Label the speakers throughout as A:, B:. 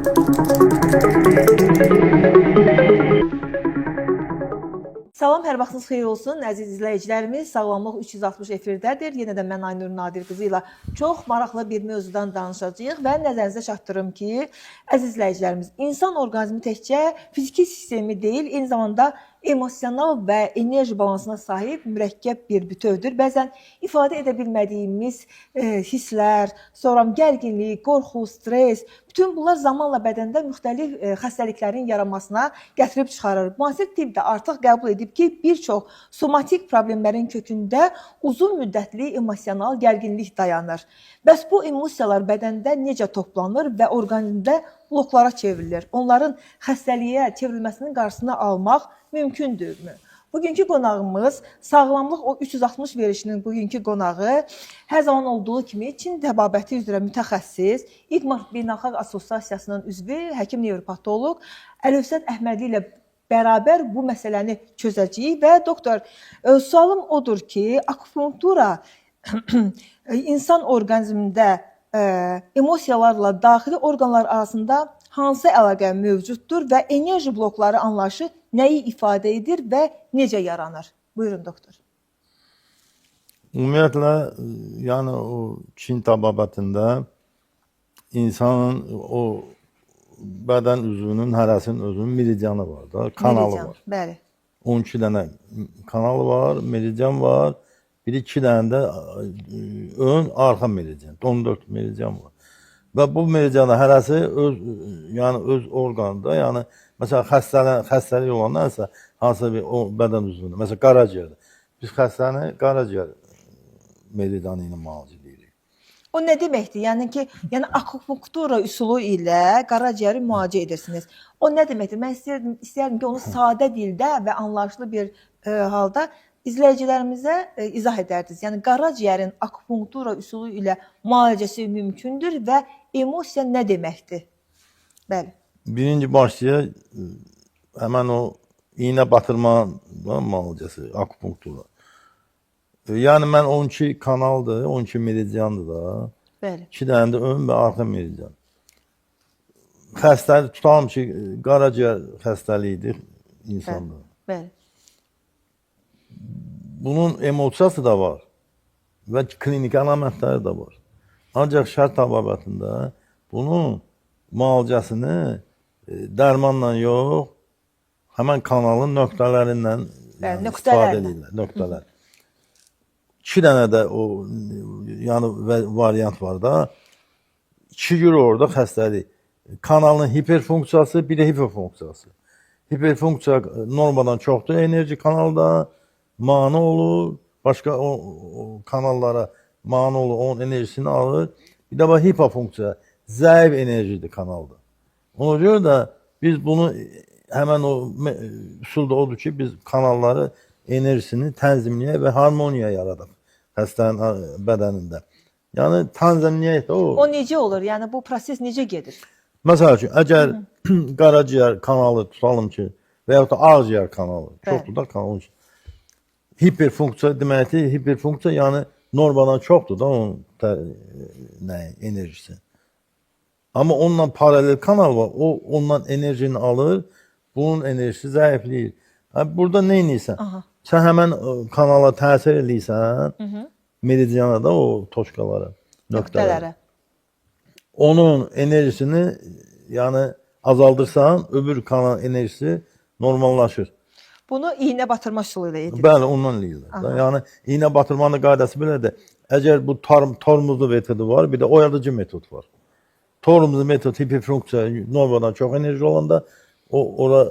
A: Salam, hər vaxtınız xeyir olsun əziz izləyicilərimiz. Sağlamlıq 360 efirdədir. Yenə də mən Aynur Nadir qızı ilə çox maraqlı bir mövzudan danışacağıq və nəzərinizə çatdırım ki, əziz izləyicilərimiz, insan orqanizmi təkcə fiziki sistemi deyil, eyni zamanda emosional və enerji balansına sahib mürəkkəb bir bütövdür. Bəzən ifadə edə bilmədiyimiz hisslər, sonra gərginlik, qorxu, stres, bütün bunlar zamanla bədəndə müxtəlif xəstəliklərin yaranmasına gətirib çıxarır. Müasir tibb də artıq qəbul edib ki, bir çox somatik problemlərin kökündə uzun müddətli emosional gərginlik dayanır. Bəs bu emosiyalar bədəndə necə toplanır və orqanizmdə bloklara çevrilir? Onların xəstəliyə çevrilməsinin qarşısını almaq mümkündürmü? Bugünkü qonağımız Sağlamlıq o 360 verilişinin bugünkü qonağı hər zaman olduğu kimi Çin təbabəti üzrə mütəxəssis, İGMA Beynəlxalq Assosiasiyasının üzvü, həkim nevropatoloq Əlövsət Əhmədli ilə bərabər bu məsələni çözəcəyik və doktor, sualım odur ki, akupunktura insan orqanizmində emosiyalarla daxili orqanlar arasında hansı əlaqə mövcuddur və enerji blokları anlayışı nəyi ifadə edir və necə yaranır? Buyurun doktor.
B: Ümumiyyətlə, yəni o Çin təbabətində insanın o bədən üzvünün hərəsinin özünün meridianı var da, kanalı
A: Meridian,
B: var.
A: Bəli.
B: 12 dənə kanalı var, meridian var. Bir iki dənə də ön, arxa meridian. 14 meridian var. Və bu meridianın hərəsi öz, yəni öz orqanında, yəni məsələn xəstəlik olanda isə hansısa bir o bədən üzvündə, məsələn qaraciyərdə. Biz xəstəni qaraciyər meridianı ilə müalicə edirik.
A: O nə deməkdir? Yəni ki, yəni akupunktura üsulu ilə qaraciyəri müalicə edirsiniz. O nə deməkdir? Mən istəyərdim ki, onu sadə dildə və anlayışlı bir halda izləyicilərimizə izah edərdiniz. Yəni qaraciyərin akupunktura üsulu ilə müalicəsi mümkündür və emosiya nə deməkdir? Bəli.
B: Birinci başlıya həmən o iynə batırma müalicəsi, akupunktura. Yəni mən 12 kanaldır, 12 meridiandır da.
A: Bəli.
B: 2 dənə də ön və arxa meridian. Xəstəlik tutalım ki, qaraciyər xəstəliyidir insanda.
A: Bəli.
B: Bunun emosiyası da var və klinik əlamətləri də var. Ancaq şərq təbabətində bunun müalicəsini dərmanla yox, həmən kanalın nöqtələrindən
A: yəni,
B: istifadə edirlər, nöqtələr. 2 dənə də o yəni variant var da. 2 cür orada xəstəlik. Kanalın hiperfunksiyası, bir də hipofunksiyası. Hiperfunksiya normadan çoxdur enerji kanalda, mane olur, başqa o kanallara mane olur, onun enerjisini alır. Bir də bax hipofunksiya, zəif enerjidir kanalda. Ona görə də biz bunu həmən o üsul da odur ki, biz kanalları enerjisini tənzimləyək və harmoniya yaradaq xəstənin bədənində. Yəni tənzimləyək də o.
A: O necə olur? Yəni bu proses necə gedir?
B: Məsəl üçün, əgər qaraciyər kanalı tutalım ki, və yaxud da ağciyər kanalı, çoxdur da kanal. Hiperfunksiya deməkdir, hiperfunksiya yəni normadan çoxdur da onun enerjisi. Amma onunla paralel kanal var, o ondan enerjini alır, bunun enerjisi zəifləyir. Hə, burada nə edirsən?
A: Aha.
B: Sən həmən kanala təsir eləyirsən, meridiana da o toçkalara, nöqtələrə. Onun enerjisini yəni azaldırsan, öbür kanal enerjisi normallaşır.
A: Bunu iynə batırma üsulu ilə edilir.
B: Bəli, ondan eləyirlər. Da. Yəni iynə batırmanın qaydası belədir. Əgər bu tormozlu metodu var, bir də oyadıcı metod var. Tormozlu metod hiperfunksiya normadan çox enerji olanda o ora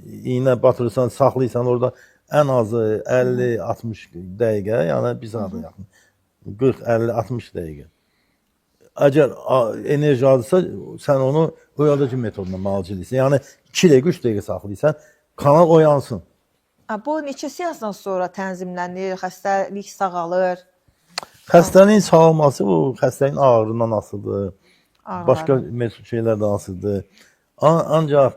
B: iynə batırırsan, saxlayırsan orada ən azı 50-60 dəqiqə, yəni bir saata yaxın. 40, 50, 60 dəqiqə. Əgər enerji azsa, sən onu oyadıcı metodla müalicə edirsən. Yəni 2 dəqiqə, 3 dəqiqə saxlayırsan, kanal oyansın.
A: Ha, bu neçə seansdan sonra tənzimlənir, xəstəlik sağalır?
B: Xəstəliyin sağalması bu xəstəliyin ağrından asılıdır.
A: Ağrılardan.
B: Başqa mesut şeylərdən asılıdır. Ancaq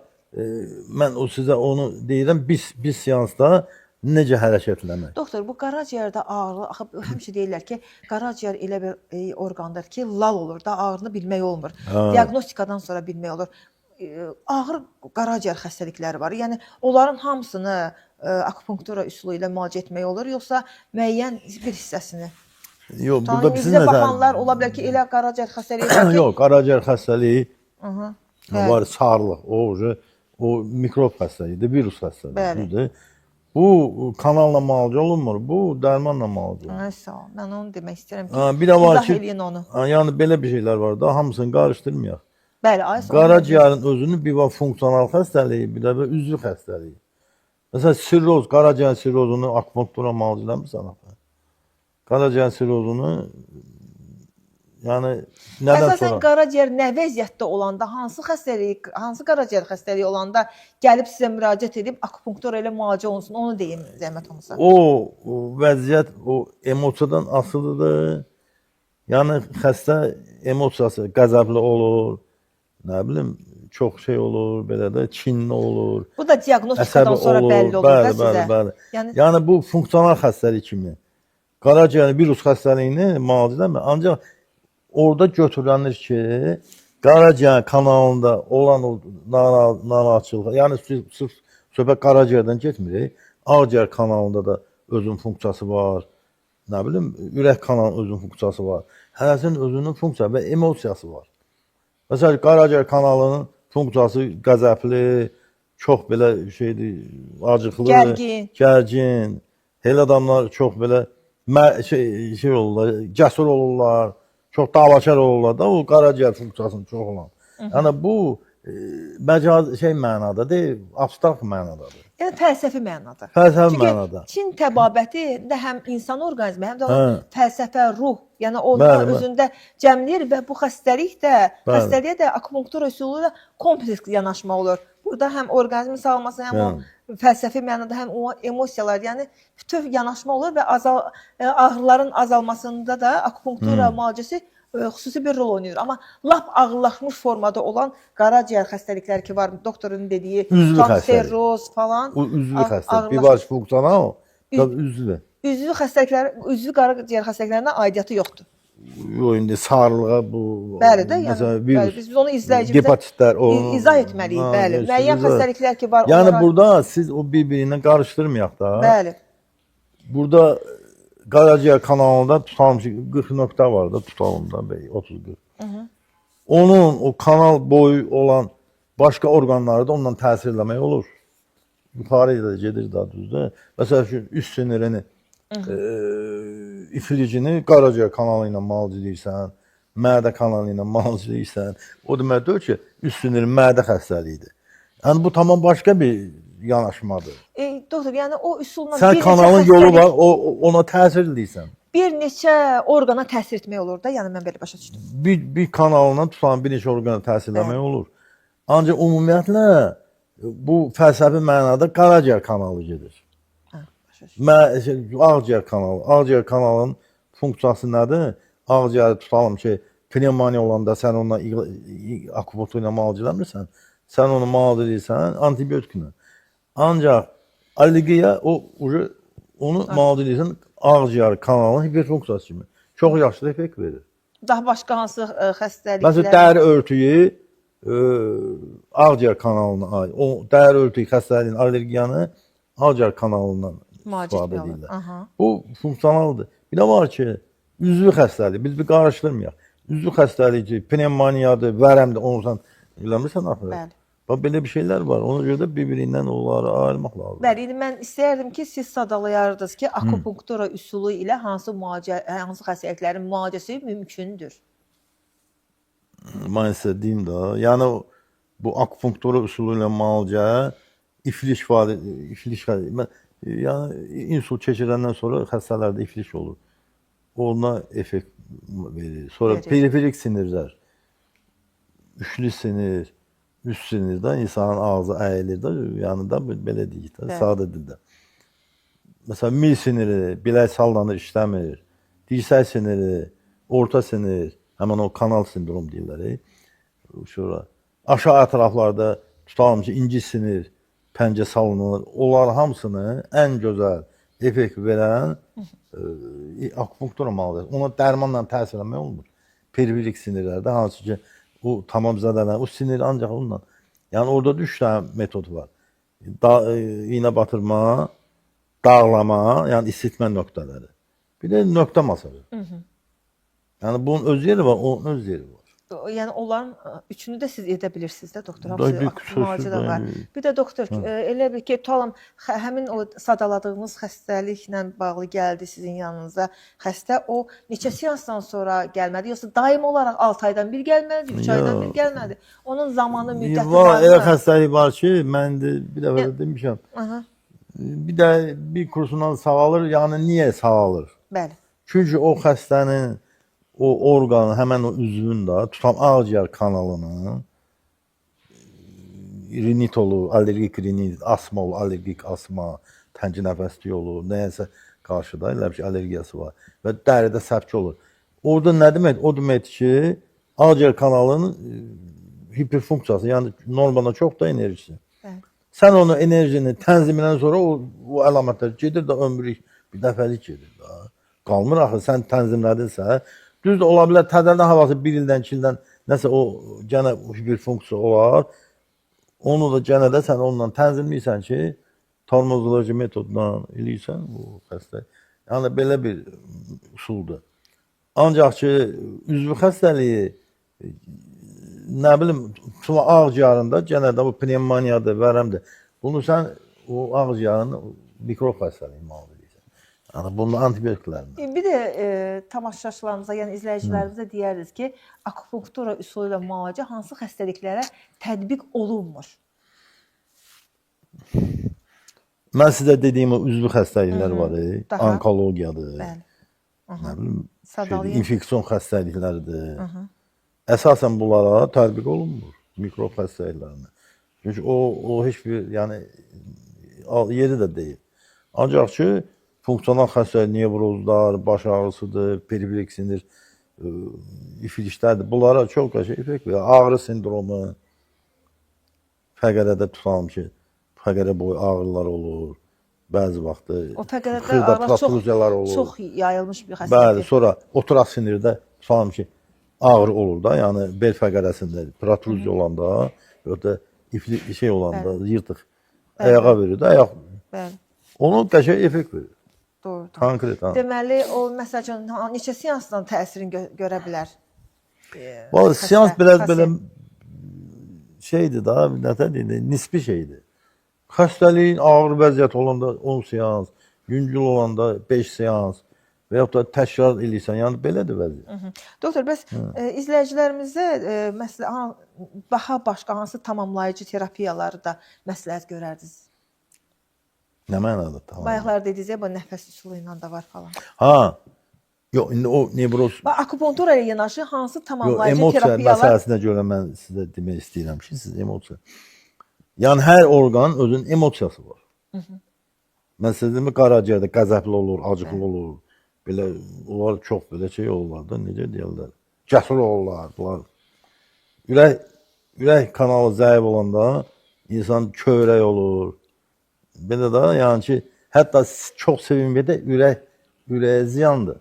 B: mən o sizə onu deyirəm, bir seansda necə hərəkətlənmək.
A: Doktor, bu qaraciyərdə ağrı, axı həmişə deyirlər ki, qaraciyər elə bir orqandır ki, lal olur da, ağrını bilmək olmur.
B: Ha.
A: Diaqnostikadan sonra bilmək olur. Ağır qaraciyər xəstəlikləri var. Yəni onların hamısını akupunktura üsulu ilə müalicə etmək olur, yoxsa müəyyən bir hissəsini?
B: Yox, burada
A: Tanrı
B: bizim
A: bizə
B: nəzər...
A: baxanlar ola bilər ki, elə qaraciyər xəstəliyi var ki,
B: Yox, qaraciyər xəstəliyi
A: Aha. Bəli.
B: var, sarılıq, o mikrob xəstəliyidir, virus xəstəliyidir,
A: Bəli.
B: düzdür? Bu kanalla müalicə olunmur, bu dərmanla müalicə olunur.
A: Ay, sağ ol. Mən onu demək istəyirəm ki,
B: Ha, bir də var
A: izah
B: ki,
A: eləyin onu.
B: ha, yəni belə bir şeylər var da, hamısını qarışdırmayaq.
A: Bəli, ay sağ ol.
B: Qaraciyərin özünün bir var funksional xəstəliyi, bir də bir üzvü xəstəliyi. Məsələn, sirroz, qaraciyər sirrozunu akupunktura müalicə eləmirsən axı. Qaraciyər sirrozunu yəni nədən
A: Əsasən
B: sonra?
A: qaraciyər nə vəziyyətdə olanda, hansı xəstəlik, hansı qaraciyər xəstəliyi olanda gəlib sizə müraciət edib akupunktura ilə müalicə olunsun, onu deyin zəhmət olmasa.
B: O vəziyyət o emosiyadan asılıdır. Yəni xəstə emosiyası qəzəbli olur, nə bilim, çox şey olur, belə də kinli olur,
A: Bu da diaqnostikadan
B: əsəbi
A: sonra
B: olur.
A: bəlli olur da
B: Bəli,
A: sizə.
B: bəli, bəli.
A: Yəni
B: Yəni bu funksional xəstəlik kimi. Qaraciyər virus xəstəliyini müalicə eləmir. Ancaq orada götürülür ki, qaraciyər kanalında olan o narahatçılıq, yəni sırf söhbət qaraciyərdən getmir. Ağciyər kanalında da özünün funksiyası var. Nə bilim, ürək kanalının özünün funksiyası var. Hərəsinin özünün funksiyası və emosiyası var. Məsələn, qaraciyər kanalının funksiyası qəzəbli, çox belə şeydir, acıqlı,
A: Gərgin.
B: gərgin. Elə adamlar çox belə şey olurlar, cəsur olurlar, çox davakar olurlar da o qaraciyər funksiyasının çox olan. Yəni bu məcaz şey mənada deyil, abstrakt mənadadır.
A: Yəni fəlsəfi mənada.
B: Fəlsəfi
A: Çünki
B: mənada.
A: Çin təbabəti də həm insan orqanizmi, həm də o
B: Hə.
A: fəlsəfə, ruh, yəni onu
B: Bəli, bəli.
A: özündə cəmləyir və bu xəstəlik də,
B: Bəli.
A: xəstəliyə də akupunktura üsulu ilə kompleks yanaşma olur. Burada həm orqanizmin sağalması, həm o fəlsəfi mənada, həm o emosiyalar, yəni bütöv yanaşma olur və ağrıların azalmasında da akupunktura müalicəsi xüsusi bir rol oynayır. Amma lap ağırlaşmış formada olan qaraciyər xəstəlikləri ki var, doktorun dediyi
B: Üzvü
A: tam
B: xəstəlik.
A: serroz falan.
B: O üzvü xəstəlik. Bir
A: ağırlaş-
B: var funksional, bir də üzvü.
A: Üzvü xəstəliklər, üzvü qaraciyər xəstəliklərinə aidiyyatı yoxdur.
B: Yox, indi sarılığa bu
A: Bəli də, yəni
B: məsələn, virus,
A: bəli, biz onu izləyicimizə
B: hepatitlər, o
A: izah etməliyik,
B: Ha,
A: bəli.
B: işte,
A: Müəyyən
B: izah.
A: xəstəliklər ki var,
B: Yəni
A: onlara
B: burada siz o bir-birindən qarışdırmayaq da.
A: Bəli.
B: Burada qaraciyər kanalında tutalım ki 40 nöqtə var da tutalım da 30-40. Onun o kanal boyu olan başqa orqanları da ondan təsir eləmək olur. Yuxarı da gedir da düzdür. Məsəl üçün üst sinirini iflicini qaraciyər kanalı ilə müalicə edirsən, mədə kanalı ilə müalicə edirsən. O demək deyil ki, üst sinirin mədə xəstəliyidir. Yəni bu tamam başqa bir yanaşmadır.
A: Doktor, yəni o üsulla
B: Sən
A: bir neçə
B: kanalın yolu
A: xəstəlik-
B: var, ona təsir eləyirsən.
A: Bir neçə orqana təsir etmək olur da, yəni mən belə başa düşdüm.
B: Bir kanalına tutan bir neçə orqana təsir eləmək olur. Ancaq ümumiyyətlə bu fəlsəfi mənada qaraciyər kanalı gedir.
A: Hə, başa düşdüm.
B: Ağciyər kanalı. Ağciyər kanalının funksiyası nədir? Ağciyəri tutalım ki, pnevmoniya olanda sən onunla akupunktur ilə müalicə eləmirsən, sən onu müalicə edirsən antibiotiklə. Ancaq allergiya o onu müalicə edirsən ağciyər kanalının hiperfunksiyası kimi. Çox yaxşı effekt verir.
A: Daha başqa hansı xəstəliklər?
B: Məsələn, dəri örtüyü ağciyər kanalına aid. O dəri örtüyü xəstəliyinin allergiyanı ağciyər kanalından
A: Müalicə
B: istifadə
A: etmək olur.
B: edirlər.
A: Aha.
B: Bu funksionaldır. Bir də var ki, üzvü xəstəliyi. Biz bir qarışdırmayaq. Üzvü xəstəliyi ki, pnevmoniyadır, vərəmdir, onu sən eləmirsən axı.
A: Bəli.
B: Bax belə bir şeylər var. Ona görə də bir-birindən onları ayırmaq lazımdır.
A: Bəli, indi mən istəyərdim ki, siz sadalayardınız ki, akupunktura üsulu ilə hansı müalicə, hansı xəstəliklərin müalicəsi mümkündür?
B: Mən sizə deyim də, yəni bu akupunktura üsulu ilə müalicə iflic var, iflic mən, yəni insult keçirəndən sonra xəstələrdə iflic olur. Ona effekt verir. Sonra
A: Verir.
B: periferik sinirlər, üçlü sinir, üst sinirdə insanın ağzı əyilir də, yəni da belə deyik də,
A: Bəli.
B: sadə dildə. Məsələn, mil siniri, bilək sallanır, işləmir. Dirsək siniri, orta sinir, həmin o kanal sindrom deyirlər. Sonra aşağı ətraflarda tutalım ki, inci sinir, pəncə salınır. Onlar hamısını ən gözəl effekt verən akupunktura müalicəsi. Ona dərmanla təsir eləmək olmur. Periferik sinirlərdə hansı ki o tamam zədələnir. O sinir ancaq onunla. Yəni orada da 3 dənə metod var. İynə batırma, dağlama, yəni isitmə nöqtələri. Bir də nöqtə masajı. Yəni bunun öz yeri var, onun öz yeri var.
A: Yəni onların üçünü də siz edə bilirsiniz də doktor.
B: Da
A: Hamısı
B: bir
A: aktiv müalicə də
B: sözsüz
A: var.
B: də,
A: Bir də doktor, elə bil ki, tutalım həmin o sadaladığınız xəstəliklə bağlı gəldi sizin yanınıza. Xəstə o neçə seansdan sonra gəlməli, yoxsa daim olaraq 6 aydan bir gəlməlidir, 3 aydan bir
B: Yox.
A: gəlməlidir? Onun zamanı, müddəti
B: Var, elə
A: varmı?
B: xəstəlik var ki, mən indi bir dəfə də demişəm.
A: Aha,
B: Bir də bir kursundan sağalır, yəni niyə sağalır?
A: bəli.
B: Çünki o xəstənin o orqanı, həmən o üzvün də tutam ağciyər kanalının rinit olur, allergik rinit, asma olur, allergik asma, təngi nəfəslik olur, nəyəsə qarşıda elə bir şey allergiyası var və dəridə səpki olur. Orada nə demək? O deməkdir ki, ağciyər kanalının hiperfunksiyası, yəni normadan çox da enerjisi.
A: Bəli.
B: Sən onu enerjini tənzimlədən sonra o əlamətlər gedir də ömürlük bir dəfəlik gedir də. Qalmır axı sən tənzimlədinsə, düzdür ola bilər təzədən havası bir ildən, iki ildən nəsə o gənə hiperfunksiya olar. Onu da gənə də sən onunla tənzimləyirsən ki, tormozoloji metodla eləyirsən o xəstə. Yəni belə bir üsuldur. Ancaq ki, üzvü xəstəliyi nə bilim, ağciyarında genə də bu pnevmoniyadır, vərəmdir. Bunu sən o ağciyarın mikrob xəstəliyi müalicə edirsən. Yəni bunun antibiotiklərlə.
A: Bir də tamaşaçılarımıza, yəni izləyicilərimizə deyəriz ki, akupunktura üsulu ilə müalicə hansı xəstəliklərə tətbiq olunmur?
B: Mən sizə dediyim o üzvü xəstəliklər var, onkologiyadır.
A: Bəli.
B: Nə bilim,
A: Sadalayın.
B: infeksion xəstəliklərdir. Əsasən bunlara tətbiq olunmur, mikrob xəstəliklərinə. Çünki o heç bir, yəni yeri də deyil. Ancaq ki, funksional xəstəlik, nevrozlar, baş ağrısıdır, periferik sinir ifliclərdir. Bunlara çox qəşəng effekt verir. Ağrı sindromu, fəqərədə tutalım ki, fəqərə boyu ağrılar olur. Bəzi vaxtı
A: O fəqərədə
B: xırda
A: ağrılar çox
B: protruziyalar olur.
A: çox yayılmış bir
B: Bəli,
A: xəstəlikdir.
B: sonra oturaq sinirdə tutalım ki, ağrı olur da, yəni bel fəqərəsində protruziya olanda, yox da ifli şey olanda, yırtıq ayağa verir də, ayaq
A: Bəli,
B: onun qəşəng effekt verir.
A: doğrudur.
B: Konkret ha.
A: Deməli, o məsəl üçün neçə seansdan təsirini görə bilər?
B: Vallahi
A: xəstə,
B: seans biraz belə
A: pasient.
B: şeydir da, nə deyir, nisbi şeydir. Xəstəliyin ağır vəziyyət olanda 10 seans, yüngül olanda 5 seans və yaxud da təkrar eləyirsən, yəni belədir vəziyyət.
A: Doktor, bəs izləyicilərimizə məsələn daha başqa hansı tamamlayıcı terapiyaları da məsləhət görərdiniz?
B: Nə mənada tamam.
A: Bayaqlar dediniz ya, bu nəfəs üsulu ilə də var falan.
B: Ha. Yox, indi o nevroz
A: Bax, akupunktura ilə yanaşı hansı
B: yox,
A: tamamlayıcı
B: emosiya
A: terapiyalar?
B: məsələsinə görə mən sizə demək istəyirəm ki, siz emosiya. Yəni hər orqanın özünün emosiyası var. Mən sizə deyim, qaraciyərdə qəzəbli olur, acıqlı olur. Belə onlar çox belə şey olurlar da, necə deyirlər? Cəsur olurlar bunlar. Ürək kanalı zəif olanda insan kövrək olur. Belə də yəni ki, hətta çox sevinmək də ürəyə ziyandır.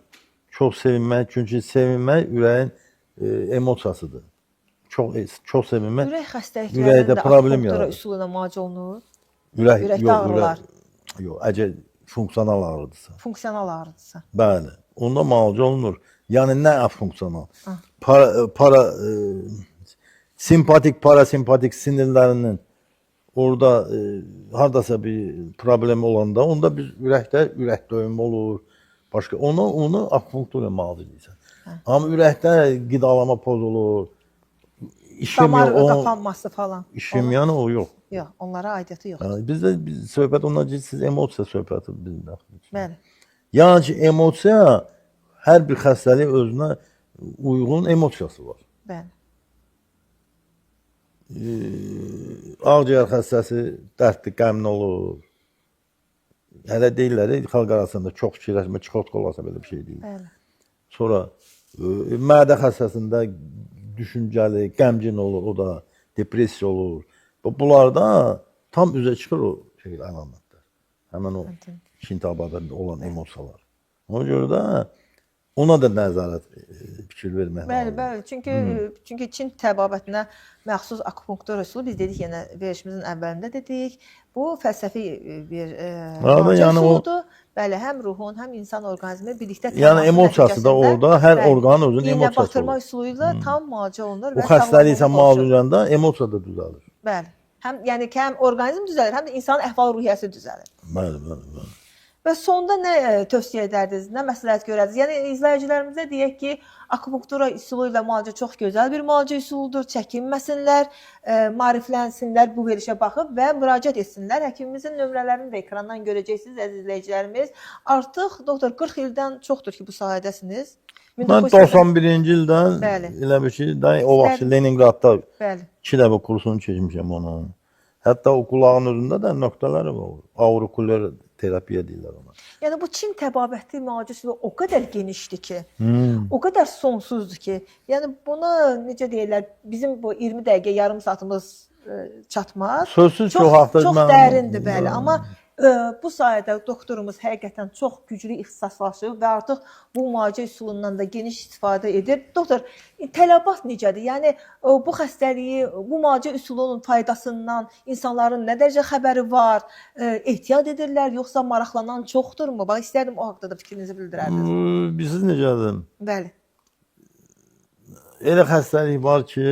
B: Çox sevinmək, çünki sevinmək ürəyin emosiyasıdır. Çox sevinmək
A: Ürək xəstəliklərində
B: ürəkdə problem
A: akupunktura
B: yaradır.
A: üsulu ilə müalicə olunur.
B: Ürək,
A: Ürəkdə
B: yox,
A: ağrılar.
B: Ürək, yox, əgər funksional ağrıdırsa.
A: Funksional ağrıdırsa.
B: Bəli, onda müalicə olunur. Yəni nə funksional? Para, simpatik, parasimpatik sinirlərinin orada hardasa bir problem olanda, onda biz ürəkdə ürək döyünmə olur. Başqa onu akupunkturla müalicə edirsən. Amma ürəkdə qidalama pozulur.
A: Damar
B: İşemiya, o
A: qapanması falan.
B: işemiyanı o yox.
A: Yox, onlara aidiyyatı yoxdur.
B: Yəni bizdə biz söhbət ondan ciddi siz emosiya söhbəti bizdə.
A: Bəli.
B: Yəni ki, emosiya hər bir xəstəlik özünə uyğun emosiyası var.
A: Bəli.
B: Ağciyər xəstəsi dərdli, qəmli olur. Hələ deyirlər, xalq arasında çox fikirləşmə, çıxort olasa belə bir şey deyil.
A: Bəli.
B: Sonra mədə xəstəsində düşüncəli, qəmgin olur, o da depressiya olur. Bunlarda tam üzə çıxır o şey əlamətlər. Həmin o kintabada olan emosiyalar. Ona görə də Ona da nəzarət fikir vermək
A: Bəli,
B: lazımdır.
A: Bəli. Çünki Çin təbabətinə məxsus akupunktur üsulu biz dedik, yenə verilişimizin əvvəlində dedik. Bu fəlsəfi bir müalicə
B: yəni
A: üsuludur. Bəli, həm ruhun, həm insan orqanizmi birlikdə
B: Yəni
A: təması
B: emosiyası da
A: nəticəsində,
B: orada hər
A: bəli,
B: orqanın özünün
A: iynə
B: emosiyası
A: batırma
B: olur.
A: üsulu ilə tam müalicə olunur
B: O
A: və
B: xəstəlik sən
A: sağlamlıq qovuşur.
B: müalicə olanda emosiya da düzəlir.
A: Bəli. Həm yəni ki, həm orqanizm düzəlir, həm də insanın əhval-ruhiyyəsi düzəlir.
B: Bəli, bəli, bəli.
A: Və sonda nə tövsiyə edərdiniz, nə məsləhət görərdiniz? Yəni izləyicilərimizə deyək ki, akupunktura üsulu ilə müalicə çox gözəl bir müalicə üsuludur. Çəkinməsinlər, maariflənsinlər bu verilişə baxıb və müraciət etsinlər. Həkimimizin nömrələrini də ekrandan görəcəksiniz əziz izləyicilərimiz. Artıq doktor 40 ildən çoxdur ki, bu sahədəsiniz.
B: Mən
A: 1980
B: 91-ci ildən
A: Bəli.
B: elə bir şey, da, o vaxt
A: İstərdim.
B: Leningradda
A: Bəli.
B: 2 dəfə kursunu keçmişəm onun. Hətta o qulağın özündə də nöqtələri var. Aurikuler terapiya deyirlər ona.
A: Yəni bu Çin təbabəti müalicə üsulu o qədər genişdir ki, o qədər sonsuzdur ki, yəni bunu necə deyirlər, bizim bu 20 dəqiqə, yarım saatımız çatmaz.
B: Sözsüz ki, o haqda
A: çox
B: mən-
A: dərindir, bəli, amma bu sahədə doktorumuz həqiqətən çox güclü ixtisaslaşıb və artıq bu müalicə üsulundan da geniş istifadə edir. Doktor, tələbat necədir? Yəni bu xəstəliyi, bu müalicə üsulunun faydasından insanların nə dərəcə xəbəri var? Ehtiyat edirlər, yoxsa maraqlanan çoxdurmu? Bax, istərdim o haqqda da fikrinizi bildirərdiniz.
B: Bilirsiniz necədir?
A: Bəli.
B: Elə xəstəlik var ki,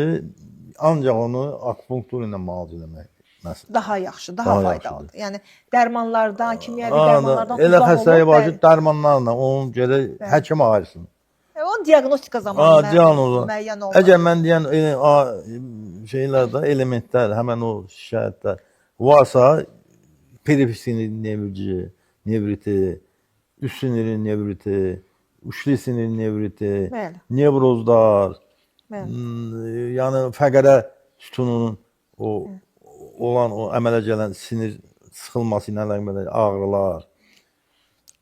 B: ancaq onu akupunktur ilə müalicə eləmək məsələn.
A: Daha yaxşı, daha
B: Daha
A: faydalıdır. Yəni dərmanlardan, kimyəvi
B: Ha,
A: dərmanlardan
B: elə
A: uzaq
B: xəstəlik
A: olub,
B: var ki,
A: bəli.
B: dərmanlarla onun gərək həkim ayırsın.
A: Onun diaqnostika zamanı
B: Ha, diaqnozu.
A: müəyyən olunur.
B: Əgər mən deyən şeylər də, elementlər, həmən o şikayətlər varsa, perifer sinir nevriti, nevriti, üst sinirin nevriti, üçlü sinir nevriti,
A: Bəli.
B: nevrozlar,
A: Bəli.
B: Yəni fəqərə sütununun o olan o əmələ gələn sinir sıxılması ilə əlaqəli ağrılar.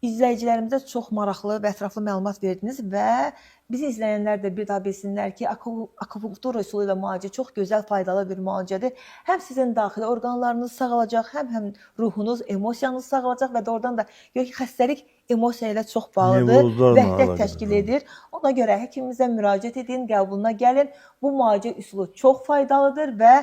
A: İzləyicilərimizə çox maraqlı və ətraflı məlumat verdiniz və bizi izləyənlər də bir daha bilsinlər ki, akupunktura üsulu ilə müalicə çox gözəl, faydalı bir müalicədir. Həm sizin daxili orqanlarınız sağalacaq, həm ruhunuz, emosiyanız sağalacaq və doğrudan da görək ki, xəstəlik emosiya ilə çox bağlıdır,
B: Nevrozlarla
A: vəhdət
B: əlaqəli.
A: təşkil edir. Ona görə həkimimizə müraciət edin, qəbuluna gəlin. Bu müalicə üsulu çox faydalıdır və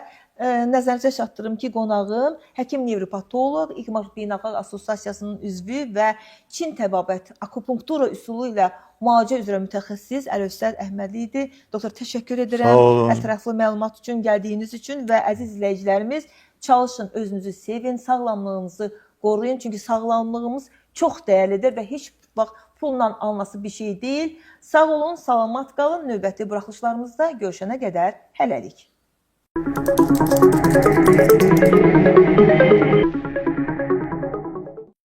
A: nəzərinizə çatdırım ki, qonağım həkim nevropatoloq, İqmaq Beynəlxalq Assosiasiyasının üzvü və Çin təbabət akupunktura üsulu ilə müalicə üzrə mütəxəssis Əlövsət Əhmədli idi. Doktor, təşəkkür edirəm
B: Sağ olun.
A: ətraflı məlumat üçün, gəldiyiniz üçün və əziz izləyicilərimiz, çalışın, özünüzü sevin, sağlamlığınızı qoruyun. Çünki sağlamlığımız çox dəyərlidir və heç vaxt pulla alınası bir şey deyil. Sağ olun, salamat qalın. Növbəti buraxılışlarımızda görüşənə qədər hələlik.